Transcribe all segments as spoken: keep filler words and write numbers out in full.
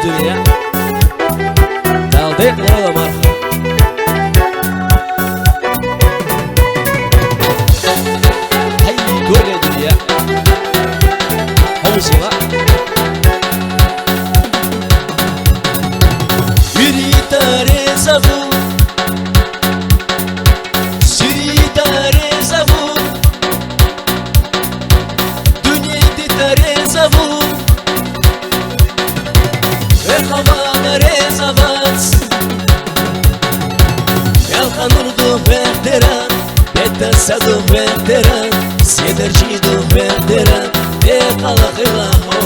Дунья. Далдек лойла марха. Ай, горе дунья. Хомсила. Юритаре забыл. Сюритаре забыл. Дунья дитаре забыл. Эхаваларе завац. Мелханурду вехтера, петасаду вехтера, седерчиду вехтера, экалахилахо.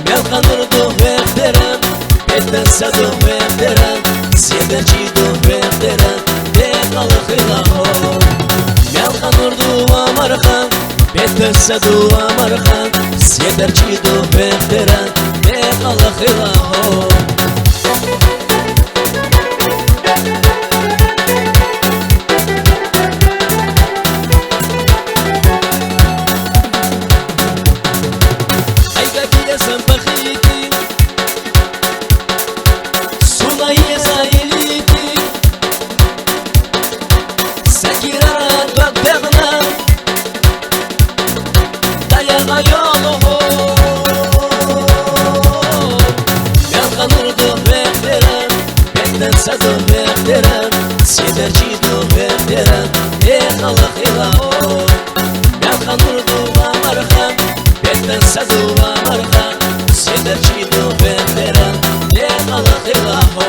Мелханурду вехтера, петасаду вехтера, седерчиду вехтера, экалахилахо. Мелханурду амархан, петасаду амархан, седерчиду вехтера, экалахилахо. Айгадия самбахити, сунаеза илити, сакирара багдагна, даяга ёлохо. Мелханурду вехтера, петасаду вехтера, седерчиду вехтера, экалахилахо. Мелханурду амархан, петасаду амархан, седерчиду вехтера, экалахилахо.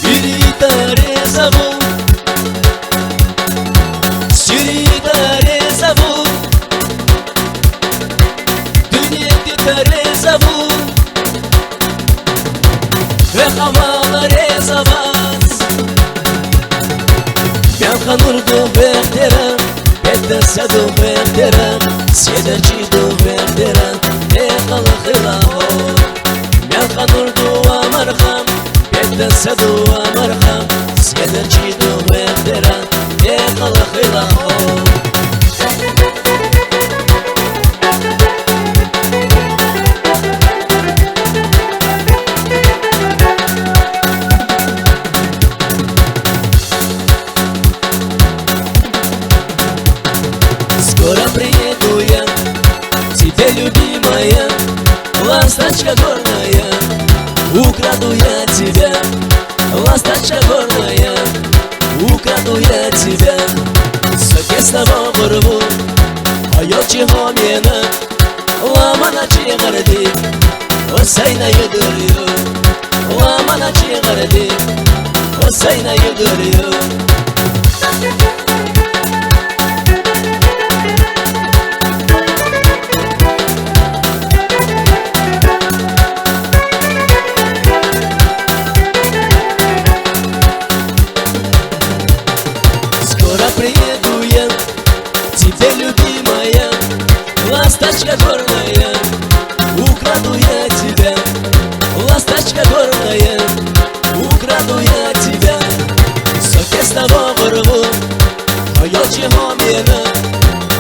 Юритаре забыл. Сюритаре забыл. Дунья дитаре забыл. Эхаваларе завац. Мелханурду вехтера, петасаду вехтера, седерчиду вехтера, экалахилахо. Мелханурду амархан, петасаду амархан, седерчиду вехтера, экалахилахо. Скоро приеду я, тебе, любимая, ласточка горная, украду я тебя, ласточка горная, украду я тебя. Сокеставо горву, ойочи хомена, ламана чигардик, осайна юдурю, ламана чигардик, осайна юдурю. Скоро приеду я, тебе, любимая, ласточка горная, украду я тебя, ласточка горная, украду я тебя. Сокеставо горву, ойочи хомена,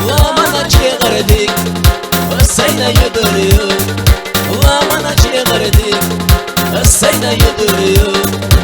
ламана чигардик, осайна юдурю, ламана чигардик, осайна юдурю.